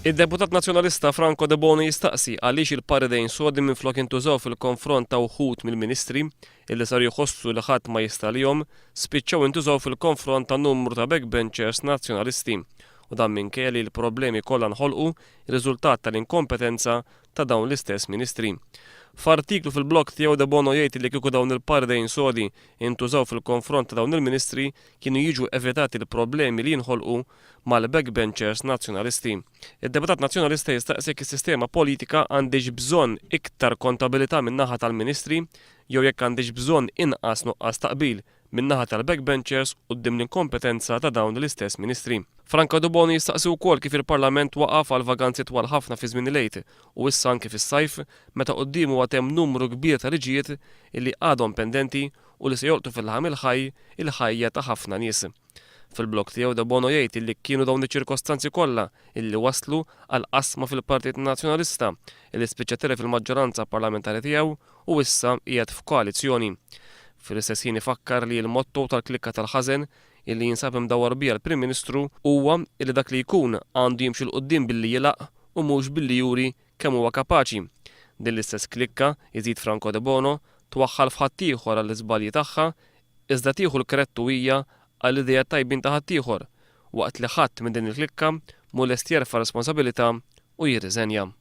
Id-deputat Nazzjonalista Franco Debono jistaqsi għaliex il-paridejn sodi minflok intużaw fil-konfront ta' wħud mill-Ministri illi saru jħossu li ħadd ma jista' għalihom, spiċċaw intużaw fil-konfront ta' numru ta' backbenchers Nazzjonalisti. U dan minkejja li l-problemi kollha nħolqu riżultat tal-inkompetenza ta' dawn l-istess Ministri. F'artiklu fil-blog tiegħu Debono jgħid li kieku dawn il-paridejn sodi intużaw fil-konfront ta' dawn il-Ministri kienu jiġu evitati l-problemi li jinħolqu mal-backbenchers Nazzjonalisti. Id-deputat Nazzjonalista jistaqsi jekk is-sistema politika għandhiex bżonn iktar kontabilità min-naħa tal-Ministri jew jekk għandhiex bżonn inqas nuqqas ta' qbil min-naħa tal-backbenchers quddiem l-inkompetenza ta' dawn l-istess Ministri. Franco Debono jistaqsi wkoll kif il-Parlament waqaf għal vaganzi twal ħafna fi żmien il-Għid u issa anki fis-sajf meta quddiemu għad hemm numru kbir ta' liġijiet illi għadhom pendenti u li se jolqtu fil-laħam il-ħaj il-ħajja ta' ħafna nies. Fil-blog tiegħu Debono jgħid illi kienu dawn iċ-ċirkostanzi kollha illi wasslu għal qasma fil-Partit Nazzjonalista illi spiċċa tilef il-maġġoranza parlamentari tiegħu u issa qiegħed f'koalizzjoni. Fl-istess ħin ifakkar li l-motto tal-klikka tal-ħażen illi jinsab imdawwar biha l-Prim Ministru huwa illi dak li jkun għandu jimxi 'l quddiem billi jilgħaq u mhux billi juri kemm huwa kapaċi. Din l-istess klikka, iżid Franco Debono, twaħħal f'ħaddieħor għall-iżbalji tagħha iżda tieħu l-krettu hija għall-ideat tajbin ta' ħaddieħor, waqt li ħadd minn din il-klikka mhu lest jerfa' responsabilità u jirriżenja.